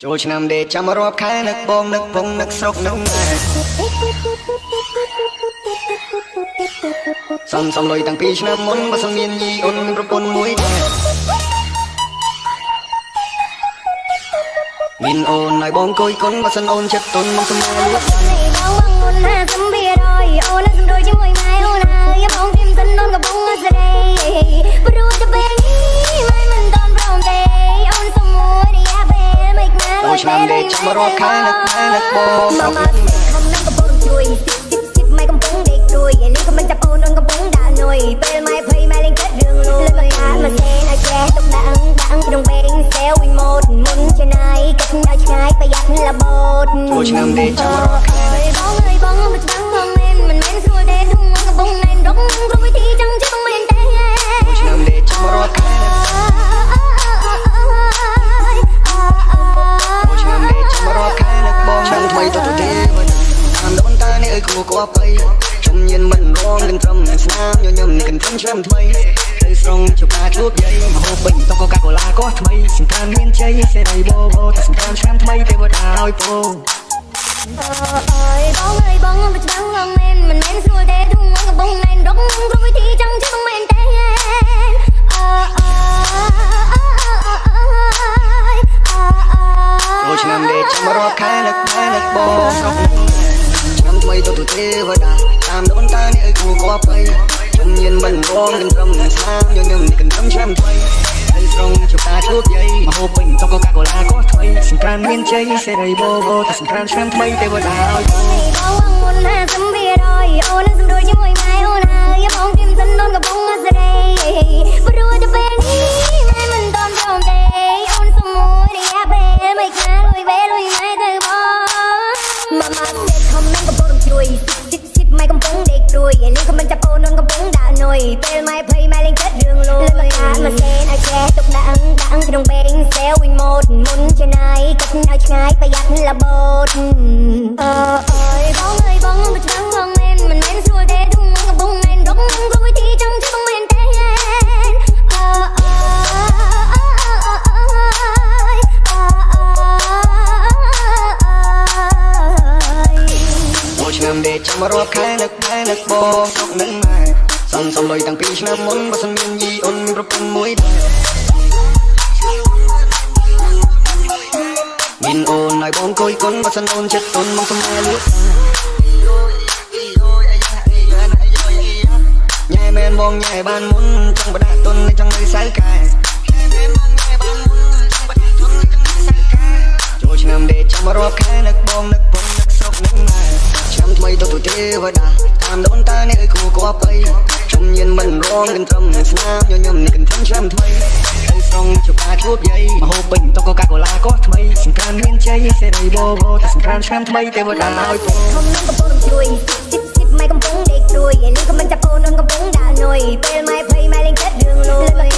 ចូលឆ្នាំដេកចាំរាប់ខែនឹកបងនឹកពងនឹកស្រុកនឹកម៉ែសំសំលុយតាំងពីឆ្នាំមុនបើសិនមានយីអូនមានប្រពន្ធមួយដែរមានអូនឲ្យបងគួយគុនបើសិនអូនចិត្តទុនមកសម្លួច បងអូនណាសំពីរយអូនសំដូចជាមួយម៉ែអូនហើយបងទៀមសិនអូនកំពុងសេរីព្រោះតែពេលនេះម៉ែមិនតន់ព្រមទេអូនសុំមួយរយៈពេលមិនណា ចូលឆ្នាំដេកចាំរាប់ខែនឹកម៉ែនឹកបងស្រុក មកខំនឹងកំពុងជួយស៊ីស៊ីស៊ីម៉ែកំពុងដេកជួយលីក៏មិនចាប់អូនអូនកំពុងដើរនុយពេលម៉ែភ័យម៉ែលេងគិតរឿងលុយមកកាមកសេនឲ្យចេះទុកដាក់ដាក់ក្នុងបេងសេវវិញម៉ូតមុនចំណាយគិតឲ្យឆ្ងាយប្រយ័ត្នលបោត ចូលឆ្នាំដេកចាំរាប់ខែ បងអើយបងមិនច្បាស់ងមែនមិនមែនស្រួលទេទុំកំពុងណែនរកគ្រប់វិធីចង់ជិះមែនទេ ចូលឆ្នាំដេកចាំរាប់ខែចូលឆ្នាំដេកចាំរាប់ខែនឹកបងឆ្នាំថ្មីទៅទៅទេតាមដូនតានេះអើយគួគួបៃខ្ញុំញៀនមិនរងកន្ត្រឹមស្នាមញញឹមនេះកន្ត្រឹមឆ្នាំថ្មីទៅស្រងជបាជួបយាយមហូបពេញតកូកាកូឡាក៏ថ្មីសង្ក្រានមានជ័យសេរីបបតែសង្ក្រានឆ្នាំថ្មីទេវតាឲ្យពោ អើយបងអើយបងមិនច្បាស់ងមែនមិនមែនស្រួលទេទុំកំពុងណែនរកគ្រប់វិធីចង់ជិះមែនទេអើអើ ចូលឆ្នាំដេកចាំរាប់ខែនឹកម៉ែនឹកបងស្រុកឆ្នាំថ្មីទៅទៅទេវតាតាមដូនតានេះអើយគួគួបៃខ្ញុំញៀនមិនរងកន្ត្រឹមស្នាមញញឹមនេះកន្ត្រឹមឆ្នាំថ្មីទៅស្រងជបាជួបយាយមហូបពេញតកូកាកូឡាក៏ថ្មីសង្ក្រានមានជ័យសេរីបបតែសង្ក្រានឆ្នាំថ្មីទេវតាឲ្យ បងមុនណាសំពីរយអូនសំដូចជាមួយម៉ែអូនហើយបងទៀមសិនអូនកំពុងសេរីព្រោះតែពេលនេះម៉ែមិនតន់ព្រមទេអូនសុំមួយរយៈពេលមិនខ្លាលុយវេលុយម៉ែទៅបងមកមកសេខំនឹងកំពុងជួយស៊ីស៊ីម៉ែកំពុងដេកព្រួយលីក៏មិនចាប់អូនអូនកំពុងដើរនុយពេលម៉ែភ័យម៉ែលេងគិតរឿងលុយមកកាមកសេនឲ្យចេះទុកដាក់ដាក់ក្នុងបេងសេវវិញម៉ូតមុនចំណាយគិតឲ្យឆ្ងាយប្រយ័ត្នលបោតអើអើយបងអើយបងមិនច្បាស់ងមែនមិនមែនស្រួលទេទុំកំពុងណែនរកគ្រប់វិធីចង់ជិះមែនទេអើអើ ចូលឆ្នាំដេកចាំរាប់ខែនឹកម៉ែនឹកបងស្រុកនឹកម៉ែសំសំលុយតាំងពីឆ្នាំមុនបើសិនមានយីអូនមានប្រពន្ធមួយដែរមានអូនឲ្យបងគួយគុនបើសិនអូនចិត្តទុនមកសម្លួចញ៉ែមែនបងញ៉ែបានមុនចង់បដាក់ទុនចង់នៅសៅកែចូលឆ្នាំដេកចាំរាប់ខែនឹកបងនឹកពងនឹកស្រុកនឹកម៉ែឆ្នាំថ្មីទៅទៅទេវតាតាមដូនតានេះអើយគួគួបៃខ្ញុំញៀនមិនរងកន្ត្រឹមស្នាមញញឹមនេះកន្ត្រឹមឆ្នាំថ្មីទៅស្រងជបាជួបយាយមហូបពេញតកូកាកូឡាក៏ថ្មីសង្ក្រានមានជ័យសេរីបបតែសង្ក្រានឆ្នាំថ្មីទេវតាឲ្យពោ ខំនឹងកំពុងជួយស៊ីស៊ីម៉ែកំពុងដេកព្រួយលីក៏មិនចាប់អូនអូនកំពុងដើរនុយពេលម៉ែភ័យម៉ែលេងគិតរឿងលុយ